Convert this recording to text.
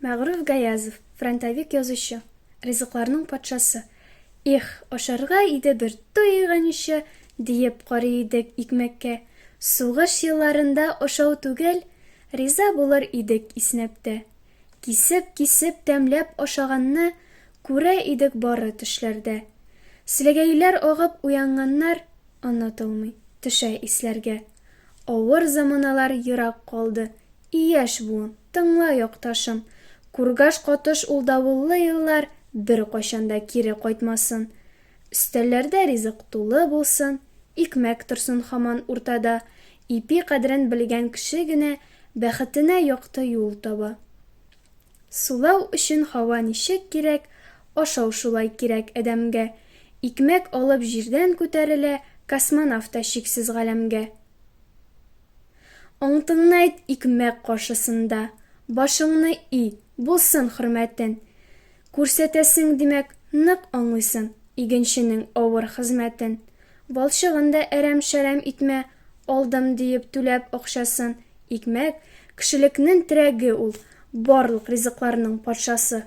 Мәгърүф Гаязов, фронтовик язучы, ризыкларның патшасы. Их, ашарга иде бер туйганчы, диеп карый идек икмәккә. Сугыш елларында ашау түгел, риза булыр идек иснәп тә. Кисеп-кисеп тәмләп ашаганны күрә идек бары төшләрдә. Селәгәйләр агып уянганнар онытылмый, төшә исләргә. Авыр заманалар ерак калды, И яшь буын, тыңла, якташым, Кургаш катыш ул давыллы еллар беркайчан да кире кайтмасын. Өстәлләрдә ризык тулы булсын, икмәк торсын һаман уртада, ипи кадерен белгән кеше генә бәхетенә якты юл таба. Сулау өчен һава ничек кирәк, ашау шулай кирәк адәмгә. Икмәк алып җирдән күтәрелә космонавт та чиксез галәмгә. Аңтыңны әйт икмәк каршысында, Башыңны и, булсын хөрмәтен. Күрсәтәсең, димәк, нык аңлыйсың Игенченең авыр хезмәтен. Валчыгын да әрәм-шәрәм итмә, Алдым диеп түләп акчасын. Икмәк, кешелекнең терәге ул, Барлык ризыкларның патшасы.